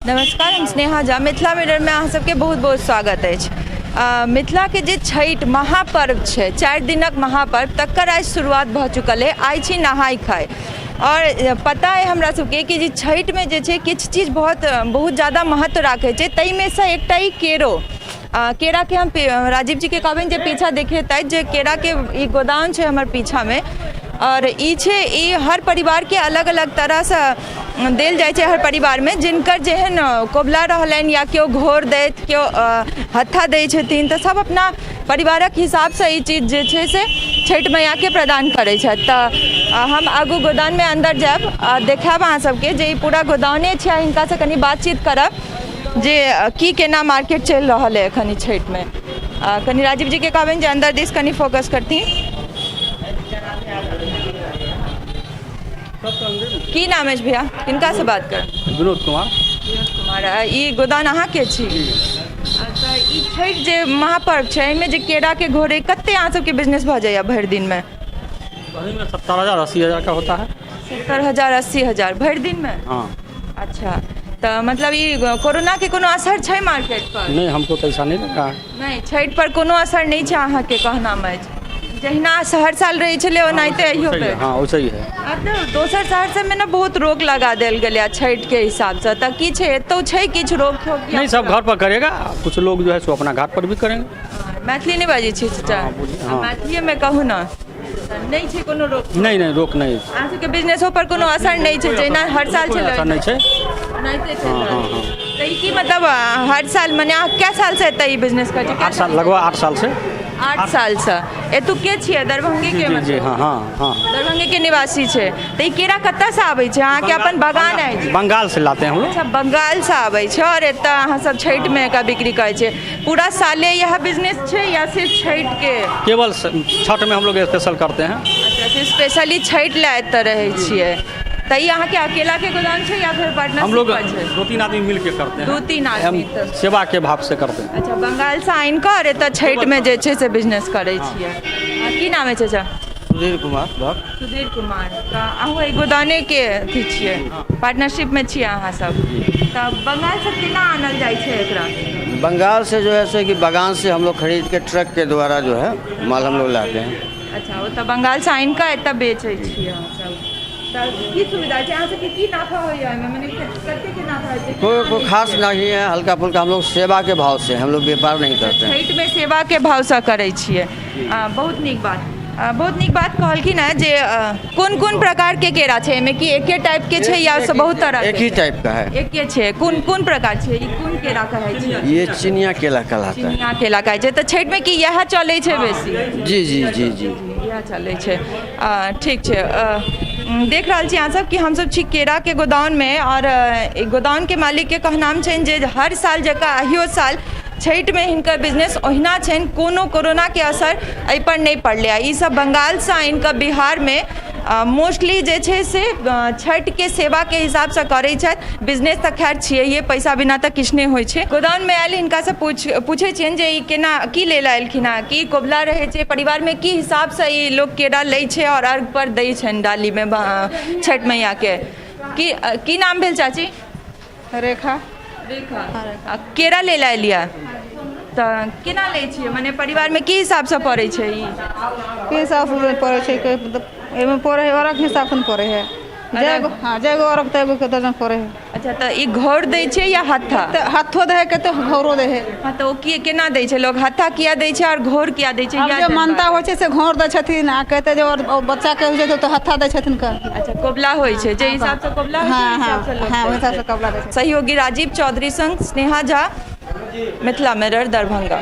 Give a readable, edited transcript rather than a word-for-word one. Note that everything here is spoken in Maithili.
नमस्कार, हम स्नेहा झा। मिथिला मिररमे अहाँ सबके बहुत बहुत स्वागत अछि। मिथिलाके जे छठि महापर्व छै, 4 दिनक महापर्व, तकर आइ शुरुआत भऽ चुकल अइ। आइ छी नहाय खाय आओर पता अइ हमरा सबके कि जे छठिमे जे छै किछु चीज बहुत बहुत ज्यादा महत्व राखै छै, ताहिमेसँ एकटा ई केरो केराके हम राजीव जीके कहबनि जे पीछा देखेतथि जे केराके ई गोदाम छै हमर पीछामे। आओर ई छै, ई हर परिवारके अलग अलग तरहसँ देल जाइ छै। हर परिवारमे जिनकर जेहन कबुला रहलनि या केओ घोर दैत, केओ हत्था दै छथिन, तऽ सब अपना परिवारक हिसाबसँ ई चीज जे छै से छठि मैयाके प्रदान करै छथि। तऽ हम आगू गोदाममे अन्दर जायब आ देखायब अहाँ सबके जे ई पूरा गोदाने छै। हिनकासँ कनि बातचीत करब जे की केना मार्केट चलि रहल है एखन ई छठिमे। कनि राजीव जीके कहबनि जे अन्दर दिस कनि फोकस करथिन। की नाम अछि भैया? किनका से बात कर? विनोद कुमार। विनोद कुमार, ई गोदान अहाँके छी? तऽ ई छठि जे महापर्व छै, एहिमे जे केराके घोरे कते अहाँ सबके बिजनेस भऽ जाइए भरि दिनमे? भरि में 70,000 80,000 का होता है। 70,000 80,000 भरि दिनमे? हाँ। अच्छा, तऽ मतलब ई कोरोनाके कोनो असर छै मार्केट पर? नहीं, हमको तो ऐसा नहीं लगा है। नहि, छठि पर कोनो असर नहि छै अहाँके कहनाम अछि? जहिना हर साल रहै छलै, ओनाहिते अहियो वैसे ही बेर? है, हाँ, वैसे ही है। आ तऽ दोसर शहर सबमे ने बहुत रोक लगा देल गेलै छठिके हिसाबसँ, तऽ की छै, एतौ छै किछु रोक ठोक या? नहीं, सब घर पर करेगा। कुछ लोग जो है सो अपना घाट पर भी करेंगे। मैथिली नहि बाजै छी चाचा? हाँ, बुझ- हाँ। मैथिलीमे कहू ने, तऽ नहि छै कोनो रोक? नहीं नहीं, रोक नहीं। अहाँ सबके बिजनेसो पर कोनो असर नहि छै? जहिना हर साल कोई छलै असर नहीं छै। ओनाहिते चलि हाँ, रहल हाँ, छै। हाँ। तऽ ई की मतलब हर साल, मने अहाँ कए सालसँ एतऽ ई बिजनेस करै छी? 8 साल, लगभग 8 साल से। 8 सालसँ। एतुके छियै, दरभंगे के? जी जी हाँ हाँ हाँ। दरभंगे के निवासी छै। तऽ ई केरा कतऽसँ आबै छै? अहाँके अपन बगान अछि? बंगाल से लाते हैं हम लोग। अच्छा, बंगालसँ आबै छै आओर एतऽ अहाँ सब छठिमे एकर बिक्री करै छियै। पूरा साले इएह बिजनेस छै या सिर्फ छठिके? केवल छठ में हम लोग स्पेशल करते हैं। अच्छा, सिर्फ स्पेशली छठि लए एतऽ रहै छियै। तऽ ई अहाँके अकेलाके गोदाम छै या फेर हम लोग पार्टनरशिप छै? दो तीन आदमी मिल के करते हैं। दू तीन आदमी हम तऽ- सेवा के भाव से करते हैं। अच्छा, बंगालसँ आनि कऽ आओर एतऽ छठिमे जे छै से बिजनेस करै छियै। की नाम अछि चाचा? सुधीर कुमार भट्ट। सुधीर कुमार, तऽ अहूँ एहि गोदानेके अथी छियै, पार्टनरशिपमे छियै अहाँ सब? तऽ बंगालसँ केना आनल जाइ छै एकरा? बंगाल से जो है से कि बगान से हम लोग खरीद के ट्रक के द्वारा जो है माल हम लोग लाते हैं। अच्छा, ओतऽ बंगालसँ आनि कऽ एतऽ बेचै छियै अहाँ सब। तऽ की सुविधा छै अहाँ सबके? की नाफा होइए एहिमे? मने कतेक नाफा होइ छै? कोई कोई खास नहीं है, हल्का फुल्का। हम लोग सेवा के भाव से, हम लोग व्यापार नहीं करते हैं। छठिमे सेवाके भावसँ करै छियै। बहुत नीक बात, बहुत नीक बात कहलखिन हेँ जे कोन कोन प्रकारके केरा छै एहिमे? कि एके टाइपके छै या सब बहुत तरह? एक ही टाइप का है। एके छै। कोन कोन प्रकार छै? ई कोन केरा कहै छै? ये चिनिया केला कहलाता है। चिनिया केला कहै छै। तऽ छठिमे की इएह चलै छै बेसी? जी जी जी जी इएह चलै छै। ठीक छै। देख रहल छी अहाँसब कि हमसब छी केराके गोदाममे आओर ई गोदामके मालिकके कहनाम छनि जे हर साल जकाँ अहियो साल छठिमे हिनकर बिजनेस ओहिना छनि। कोनो कोरोनाके असर एहिपर नहि पड़लै। आ ईसब बंगालसँ आनिकऽ बिहारमे मोस्टली जे छै से छठिके सेवाके हिसाबसँ करै छथि। बिजनेस तऽ खैर छियैहे, पैसा बिना तऽ किछु नहि होइ छै। गोदाममे आयल हिनकासँ पूछै छियनि जे ई केना की लै लए एलखिन हेँ, की कबुला रहै छै परिवारमे, की हिसाबसँ ई लोक केरा लै छै आओर अर्घ पर दै छनि डालीमे छठि मैयाके। की की नाम भेल चाची? रेखा। रेखा। आ केरा लै लए एलियै तऽ केना लै छियै? मने परिवारमे की हिसाबसँ पड़ै छै ई? की हिसाबसँ पड़ै छै? एहिमे पड़ै हइ, अर्घ हिसाबसँ ने पड़ै हइ। जैगो, हँ, जैगो अर्घ तैगो के दर्जन पड़ै हइ। अच्छा, तऽ ई घौर दै छै या हत्था? तऽ हत्थो दै हइ, कते घौरो दै हइ। हँ, तऽ ओ की केना दै छै लोक? हत्था किया दै छै आओर घौर किया दै छै? आब इएह जे मानता जानबाक होइ छै से घौर दै छथिन आ कहतै जे आओर बच्चाके होइ छै तऽ हत्था दै छथिन कऽ। अच्छा, कबुला होइ छै, जे हिसाबसँ कबुला होइ छै ओहि हिसाबसँ लोक हँ, दै ओहि हिसाबसँ छै। कबुला दै छै। सहयोगी राजीव चौधरी संग स्नेहा झा, मिथिला मिरर, दरभंगा।